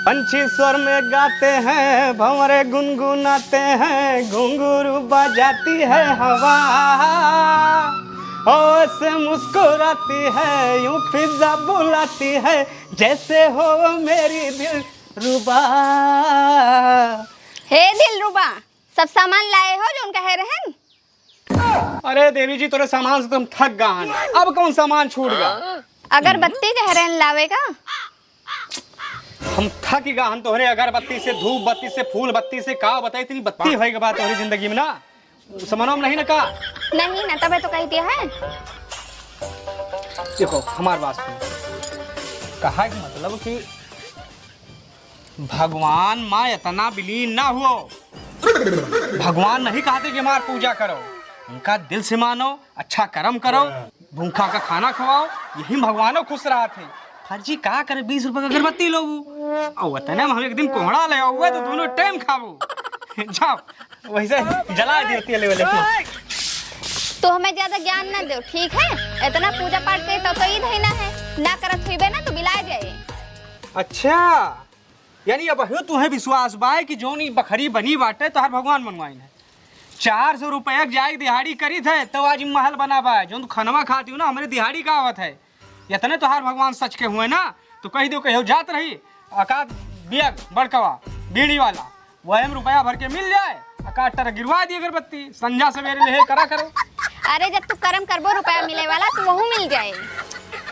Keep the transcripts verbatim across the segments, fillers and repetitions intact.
पंछी स्वर में गाते हैं, भंवरे गुनगुनाते हैं, घुंघरू बजाती है हवा, ओस मुस्कुराती है, यूं फिजा बुलाती है, जैसे हो मेरी दिलरुबा। हे दिलरुबा, सब सामान लाए हो जौन कहे रहन? अरे देवी जी, तोरे सामान से तो हम थक गा हन। अब कौन सामान छूट गा? अगरबत्ती कहे रहन लावे का? हम थक गा हन तोहरे अगरबत्ती से, धूप बत्ती से, फूल बत्ती से। का बताई, इतनी बत्ती होई के बाद तोहरी जिंदगी में ना, समझो में नहीं ना का? नहीं ना, तबे तो कह दिया है। देखो, हमार बात सुनो। कहा कि मतलब कि भगवान मा इतना विलीन ना हुओ। भगवान नहीं कहते कि हमार पूजा करो, उनका दिल से मानो, अच्छा कर्म करो, भूखा का खाना खवाओ, यही भगवानो खुश रहत है। फर्जी का करे, बीस रुपए का अगरबत्ती लोबू, और वतने में हम एक दिन कोहड़ा ले आउबे तो दोनों टाइम खाबू। जाओ, वैसे जला देती है लेवल। तो हमें ज्यादा ज्ञान ना दो, ठीक है? इतना पूजा पाठ के तो, तो ई धैना है, ना करत हुईबे ना तो बिला जाए। अच्छा, यानी अब अबहियो तुहे विश्वास बा कि जौन ई बखरी बनी बाटे तोहार भगवान बनवाइन है। चार सौ रुपया के जाए के दिहाड़ी करीत है, तब आज ई महल बना बा। जौन तू खनवा खाती हो ना, हमरे दिहाड़ी का आवत है। इतने तोहार भगवान सच के हुए ना, तो कह दियो कहियो जात रही, अकात बियग बड़कवा बीड़ी वाला, वही में रुपया भर के मिल जाए, अकात टर गिरवा दी अगरबत्ती, संझा सवेरे लेहे करा करो। अरे, जब तू कर्म करबो रुपया मिले वाला, तो वहू मिल जाए।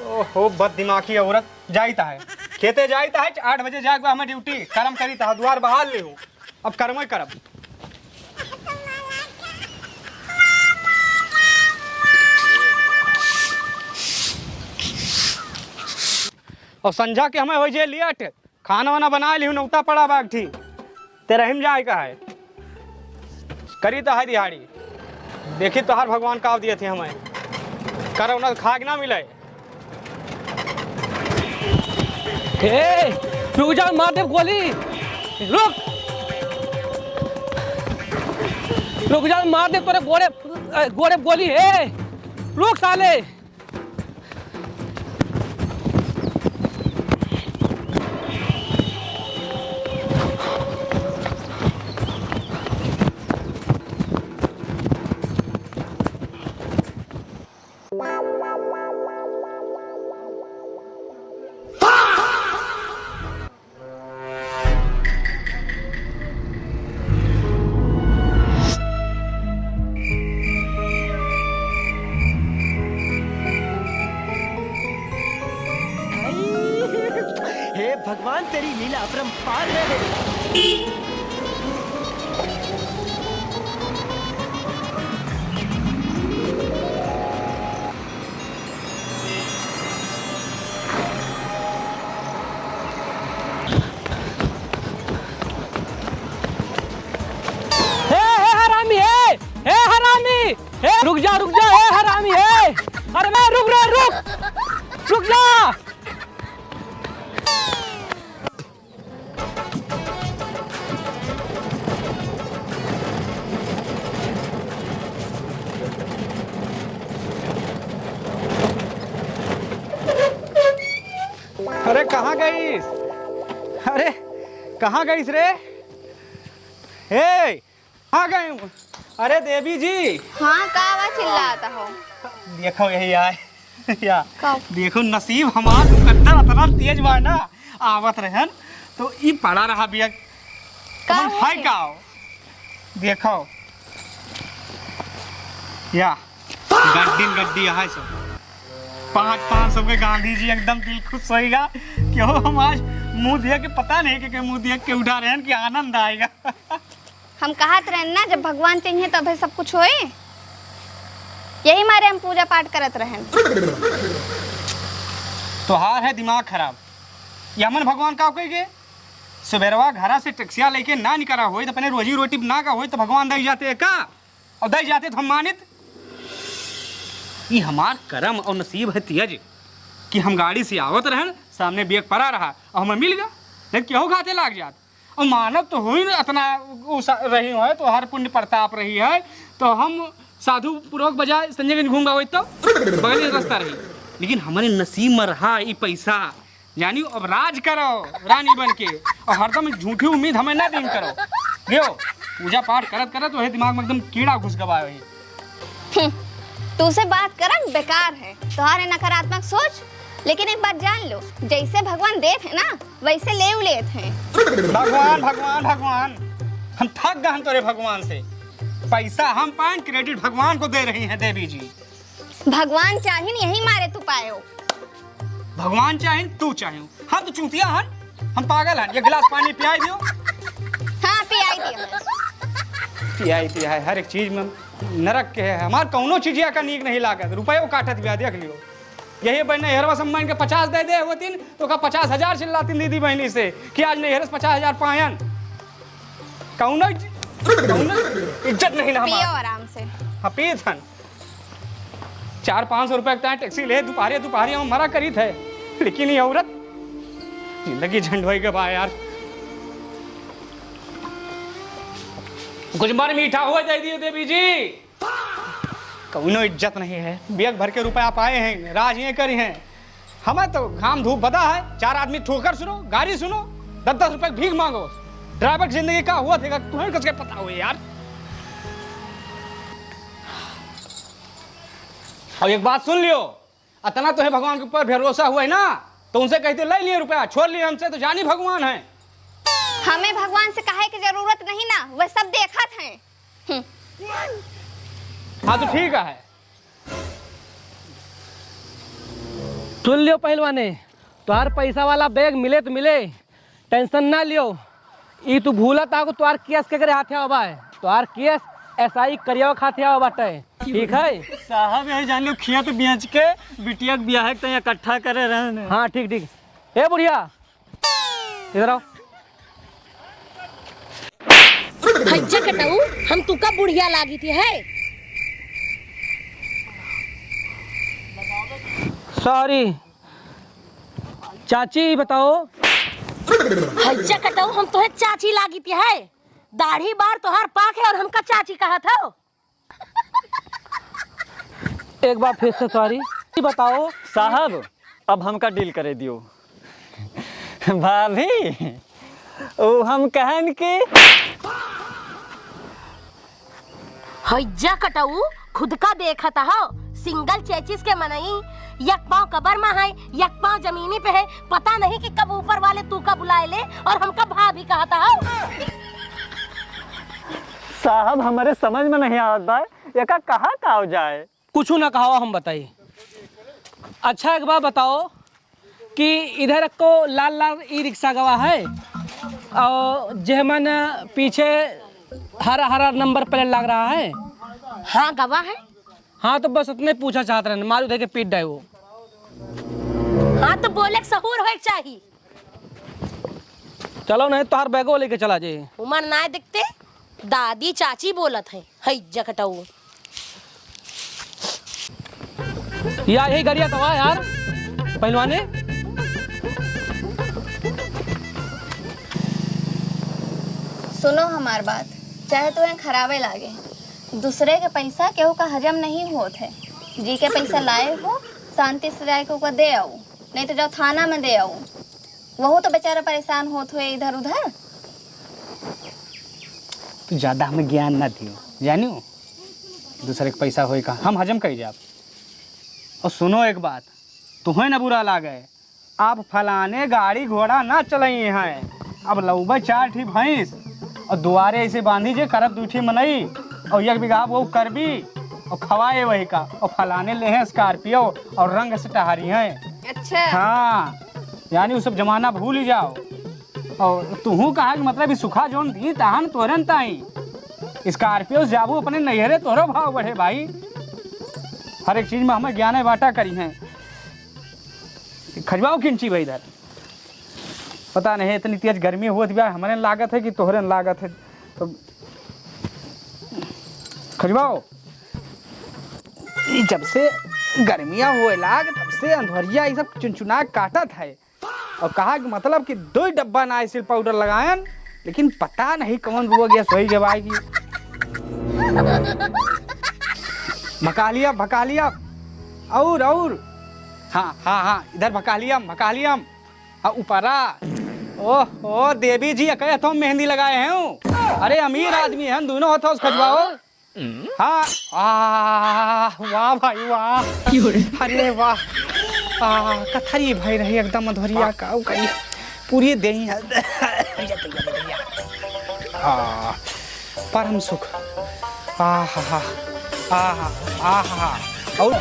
ओहो, बददिमागी औरत। जाइत है, खेते जाइत है, आठ बजे जाए के बा हमें ड्यूटी, करम करीत है, दुआर बहार ले हो, अब करम ही करब। और संझा के हमें हो जे लेट, खाना वाना बना लिहू, नौता पड़ा बा एक ठी। ते रहीम जाए का है, करी तो है दिहाड़ी। देखी तोहार भगवान का दिए थे हमें, करो ना खाए के ना मिले। ए, रुक जा, मार दे गोली। रुक, रुक जा, मार दे तोरे गोड़े, गोड़े गोली है। रुक साले। हे भगवान, तेरी लीला अपरंपार है। हे, हे हरामी, हे, हे हरामी, हे रुक जा, रुक जा, हे हरामी, हे। अरे मैं रुक रे, रुक, रुक जा। अरे कहाँ गईस? अरे कहाँ गईस रे? हे, कहाँ गए? अरे देवी जी। हाँ, का आवाज चिल्लाता हो? देखो यही आए। या, का? देखो नसीब हमार मुकद्दर इतना तेज बा ना, आवत रहन तो ई पड़ा रहा बिया। का कौन हो है गया? का हो? देखो या, गड्डिन गड्डी है सो। पाँच पाँच सौ के गांधी जी एकदम दिल खुश होइगा कि हो हम आज मुंह दिया के पता नहीं कि, कि मुंह दिया के उठा रहन कि आनंद आइगा। हम कहत रहन ना, जब भगवान चाहिए तबे सब कुछ होए, यही मारे हम पूजा पाठ करत रहन। तोहार है दिमाग खराब, ये हमन भगवान का कही गए? सुबेरवा घरा से टैक्सिया लेके ना निकला होई तो अपने रोजी रोटी ना का होई तो भगवान दई जाते का? और दई जाते तो हम मानित। ई हमार करम और नसीब है तियज कि हम गाड़ी से आवत रहन, सामने बैग पड़ा रहा और हमें मिल गया, नहीं केहू खाते लाग जात। और मानव तो होई ना इतना उसा-, रही है, तोहार पुण्य प्रताप रही है, तो हम साधु पूर्वक बजाय संजयगंज घूम गए तो बगल ही रास्ता रही, लेकिन हमारे नसीब में रहा ई पैसा। जानियो, अब राज करो रानी बन के, और हरदम झूठी उम्मीद हमें ना दीन करो। गयो, पूजा पाठ करत करत वही दिमाग में एकदम कीड़ा घुस गवा है। हम्म, तुमसे बात करन बेकार है, तुम्हारे नकारात्मक सोच। लेकिन एक बात जान लो, जैसे भगवान देत है ना, वैसे ले लेत हैं। भगवान, भगवान, भगवान, हम थक गए हैं तोरे भगवान से। पैसा हम पाएं, credit भगवान को दे रही हैं देवी जी। भगवान चाहिन, यही मारे तू पायो। भगवान चाहिन, तू चाहियो। हम तो चूतिया हन, हम पागल हन। ये गिलास पानी पियाई दियो। हाँ, पियाई दियो। पियाई, पियाई, हर एक चीज में नरक के है। हमार कौनो चीजिया का नीक नहीं लागत, रुपयो काटत बिया, देख लियो। यही बहन नैहरवा सम्मान के पचास दे दे होतिन, तो का पचास हजार चिल्लातिन दीदी बहनी से कि आज नैहर से पचास हजार पायन। कौनो इज-, कौनो इज्जत नहीं ना पियो हमार। आराम से। हाँ, पीत हन। चार पाँच सौ रुपया का टैक्सी ले, दोपहरे, दोपहरे हम मरा करीत है, लेकिन ये औरत जिंदगी झंड होई के बा यार। कुछ मर मीठा हुआ दे दियो देवी जी। कौनो इज्जत नहीं है। बैग भर के रुपया पाए हैं, राज ये करी हैं। हमें तो घाम धूप बदा है, चार आदमी ठोकर सुनो, गारी सुनो, दस दस रुपए की भीख मांगो। ड्राइवर की जिंदगी का हुआ थे, तुम्हें कैसे पता हुए यार? और एक बात सुन लियो, अतना तुम्हें भगवान के ऊपर भरोसा हुआ है ना, तो उनसे कहते, "ले लिए रुपया, छोड़ लिए हमसे, तो जानी भगवान है।" हमें भगवान से कहे की जरूरत नहीं ना, वह सब देखत हैं। हम्म। हाँ, तो ठीक है। सुन लियो पहलवाने, तोहार पैसा वाला बैग मिले तो मिले, tension ना लियो। ई तू भूलत आगो, तोहार केस केकरे हाथे आवा है? तोहार केस एसआई करियावा के हाथे आवा बाटे, ठीक है? साहब, यही जान लो, खेत बेच के बिटिया के बियाह के तैं इकट्ठा करे रहन। हाँ, ठीक, ठीक। ए बुढ़िया, इधर आओ। हैजा कटाऊ, हम तुका बुढ़िया लागी थी है? Sorry, चाची बताओ। हैजा कटाऊ, हम तोहे चाची लागी थी है? दाढ़ी बार तोहार पाक है और हमका चाची कहत हो? एक बार फिर से sorry। बताओ। साहब, अब हमका deal करे दियो। भाभी, ओ हम कहन के हैजा कटाऊ, खुद का देखत हो, single चेचिस के मनई, एक पाँव कबर में है, एक पाँव जमीनी पे है, पता नहीं कि कब ऊपर वाले तू का बुलाए ले और हमका भाभी कहत हो। साहब, हमरे समझ में नहीं आवत बा, एका कहा काव जाए? कुछ ना कहावा, हम बताई। अच्छा, एक बात बताओ कि इधर को लाल लाल ई रिक्शा गवा है और जेहमन पीछे हरा हरा number plate लग रहा है। हाँ, गवा है। हाँ, तो बस उतने पूछा चाहत रहन, मारू धइ के पीट डाए वो। हाँ, तो बोले के सहूर होए के चाही। चलो नहीं, तोहार बैगो लेके चला जाए। उमर ना दिखते, दादी चाची बोलत है, हैजा कटाऊ। या यही गरिया तवा यार, पहलवाने। सुनो हमार बात, चाहे तुम्हें खराबे लागे, दूसरे के पैसा केहू का हजम नहीं होत है। जी के पैसा लाए हो, शांति से जाए के ओका दे आओ, नहीं तो जाओ थाना में दे आओ। वहू तो बेचारा परेशान होत हुए इधर उधर। तू ज्यादा हमें ज्ञान ना दियो, जानियो? दूसरे के पैसा होए का, हम हजम करी जाब। और सुनो एक बात, तुहें ना बुरा लागे, आप फलाने गाड़ी घोड़ा ना चलाई हैं, अब लउबे चार ठी भैंस और दुआरे ऐसे बांधी जे करब दू ठी मनई और एक बीघा वो करबी और खवाए वही का, और फलाने ले हैं Scorpio और रंग से टहरी हैं। अच्छा। हाँ, यानी वो सब जमाना भूल ही जाओ। और तुहू कहा कि मतलब ई सुखा जौन दी तहन तोरन ताई। Scorpio से जाबू अपने नैहरे, तोहरो भाव बढ़े भाई। हर एक चीज में हमें ज्ञाने बाटा करी हैं। खजवाओ किंची भाई इधर। पता नहीं इतनी तेज गर्मी होत बा, हमरे लागत है कि तोहरे लागत है। तो खजवाओ, ई जब से गर्मिया होए लाग, तब से अंधरिया ई सब चुनचुना काटत है। और कहा कि मतलब कि दो डब्बा नाइसिल पाउडर लगायन, लेकिन पता नहीं कौन रोग या सोई जब आएगी। भका लिया, भका लिया। और, और। हाँ, हाँ, हाँ, इधर भका लिया, भका लिया। आ, ऊपरा। ओहो, देवी जी, अके तो मेहंदी लगाए हैं। अरे, अमीर आदमी हैं, दोनों हाथों से खजवाओ। हाँ, आ, वाह भाई, वाह। अरे, वाह। आ, कथरी भाई रही एकदम मधुरिया का, उ कही, पूरी देही है। आ, परम सुख। आ हा हा, आ हा, आ हा हा। और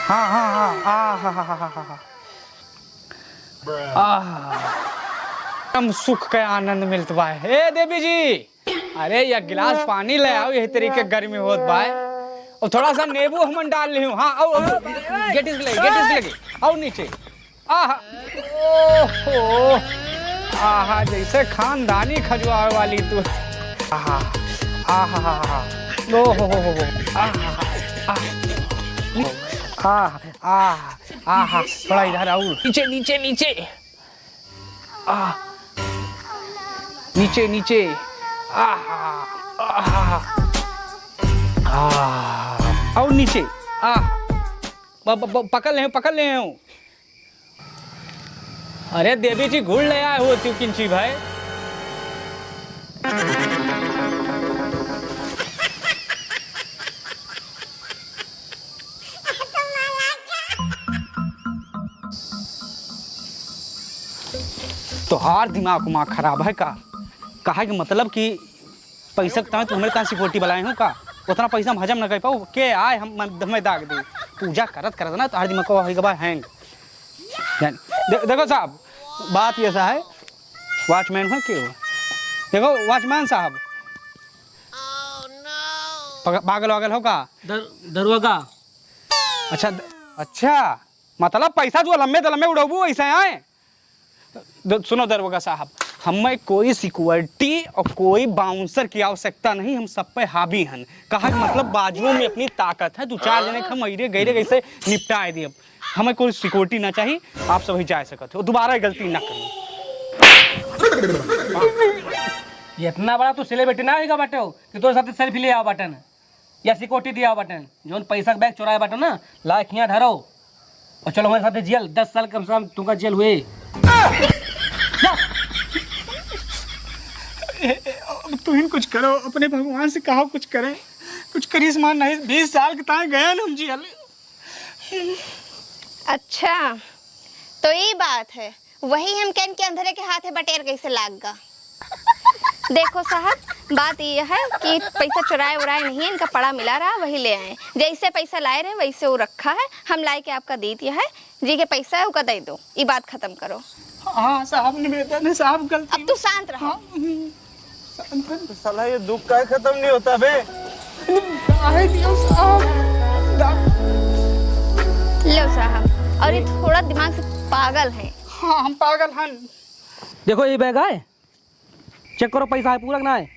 हाँ, हाँ, हाँ, आ हा हा हा हा हा। आह, हम सुख के आनंद मिलत बा। ए देवी जी, अरे एक गिलास पानी ले आओ, यही तरीके गर्मी होत बा। और थोड़ा सा नींबू हमन डाल लिहूं। हाँ, आओ, आओ, गेटिस लगे, गेटिस लगे, आओ नीचे। आह, ओहो, आहा, जैसे खानदानी खजुआवे वाली तू। आहा, आहा, आहा, ओहो हो हो हो, आहा, आहा, आहा, आहा, आहा, थोड़ा इधर आओ, नीचे, नीचे, नीचे। आ, नीचे, नीचे। आहा, आहा, आहा। और नीचे। आ, ब-, ब-, ब-, पकड़ ले हूँ, पकड़ ले हूँ। अरे देवी जी, गुड़ ले आए हो तू किंची भाई। तोहार दिमाग उमाग खराब है का? कहे के मतलब कि पैसा के तमे तू हमरे तान सिक्योरिटी बुलाए हो का? उतना पैसा हम हजम न कर पाऊ। के आए हम, हम, हमें दाग दे। पूजा करत करत ना तोहार दिमाग को होई गबा हैंग। जान, दे-, देखो साहब, बात ऐसा है, वॉचमैन हो क्यों? देखो वॉचमैन साहब, पग-, पागल वागल हो का? दर-, दरोगा। अच्छा, द-, अच्छा, मतलब पैसा जो लम्बे तो लम्बे उड़ाबू ऐसे आए। द-, सुनो दरोगा साहब, हमें कोई सिक्योरिटी और कोई बाउंसर की आवश्यकता नहीं, हम सब पे हावी हन। कहा कि मतलब बाजुओं में अपनी ताकत है, दो चार जने के हम अइरे गइरे कैसे निपटाए दिए। हमें कोई सिक्योरिटी ना चाहिए, आप सब ही जा सकत हो, दोबारा गलती ना करो। इतना बड़ा तू सेलिब्रिटी ना होइगा बाटे हो कि तोरे साथे सेल्फी ले आवा बाटन या सिक्योरिटी दिया बाटन। जौन पैसा के बैग चुराए बाटन ना, लाके हियाँ धरो और चलो हमारे साथे जेल, दस साल कम से कम तुमका जेल हुए। जा। ए, ए, अब तू ही कुछ करो, अपने भगवान से कहो कुछ करे, कुछ करिश्मा नहीं, बीस साल के ताए गए ना हम जेल। अच्छा, तो ई बात है, वही हम कहन कि अंधरे के हाथे बटेर कैसे लाग गा। देखो साहब, बात ये है कि पैसा चुराए उराए नहीं है, इनका पड़ा मिला रहा, वही ले आए। जैसे पैसा लाए रहे, वैसे वो रखा है, हम लाए के आपका दे दिया है। जी के पैसा है, उका दे दो, ई बात खत्म करो। हाँ साहब, निवेदन है साहब, गलती अब तू शांत रहो। हाँ। साला ये दुख काहे खत्म नहीं होता बे? काहे दियो साहब? लो साहब, और ये थोड़ा दिमाग से पागल है। हाँ, हम पागल हन। देखो ये बैग है, चेक करो पैसा है पूरा कि ना है?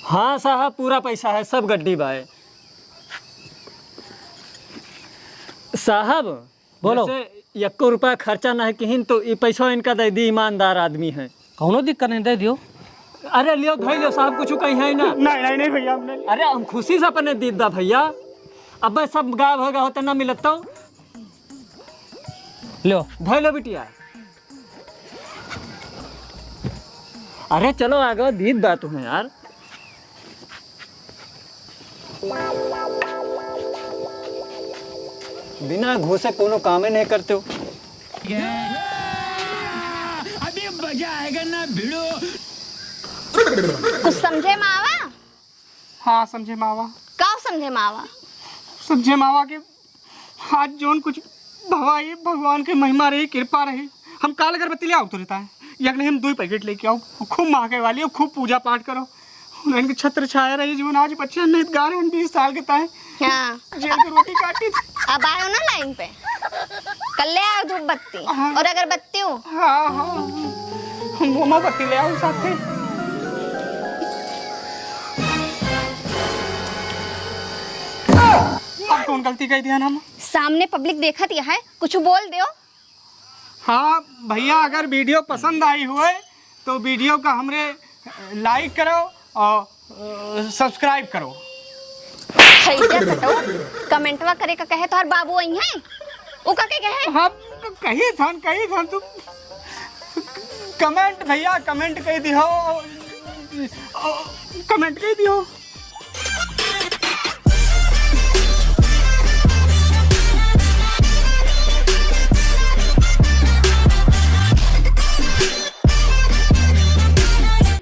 हाँ साहब, पूरा पैसा है, सब गड्डी बा है। साहब, बोलो। जैसे एको रुपया खर्चा ना किहिन तो ई पैसा इनका दे दी, ईमानदार आदमी है। कौनो दिक्कत नहीं, दे दियो। अरे लियो, धोई लियो साहब, कुछ कहीं है ना। नहीं, नहीं, नहीं भैया, हम नहीं। अरे हम खुशी से अपने दीद दा भैया, अब सब गायब होगा होता ना मिलत तो। लियो। धोई लो बिटिया। अरे चलो आगे दीद दा तुम्हें यार। बिना घूसे कोनो कामे नहीं करते हो। अभी मजा आएगा ना भिड़ो। कुछ समझे मावा? हाँ, समझे मावा। का समझे मावा? समझे मावा के आज जौन कुछ भवा, ये भगवान के महिमा रही, कृपा रही। हम काल अगरबत्ती ले आओ तो रहता है, एक नहीं हम दो ही पैकेट लेके आओ, खूब महके वाली हो, खूब पूजा पाठ करो, उन्हें इनके छत्र छाया रही। जीवन आज बच्चे नहीं गा रहे हैं, बीस साल के ताए। हाँ। जेल के रोटी काटी थी। अब आयो ना लाइन पे, कल ले आओ धूप बत्ती हाँ। और अगरबत्ती। हाँ, हाँ। हम मोमबत्ती ले आओ साथे। अब कौन गलती कह दिया ना हम? सामने पब्लिक देखत यह है, कुछ बोल दो। हाँ भैया, अगर वीडियो पसंद आई हुए तो वीडियो का हमरे लाइक करो और सब्सक्राइब करो। खैजा कटो, कमेंटवा करे का कहे तोहर बाबू आई हैं, उ का के कहे? हम कही थन, कही थन तू। कमेंट भैया, कमेंट कही दिहो, कमेंट कही दिहो।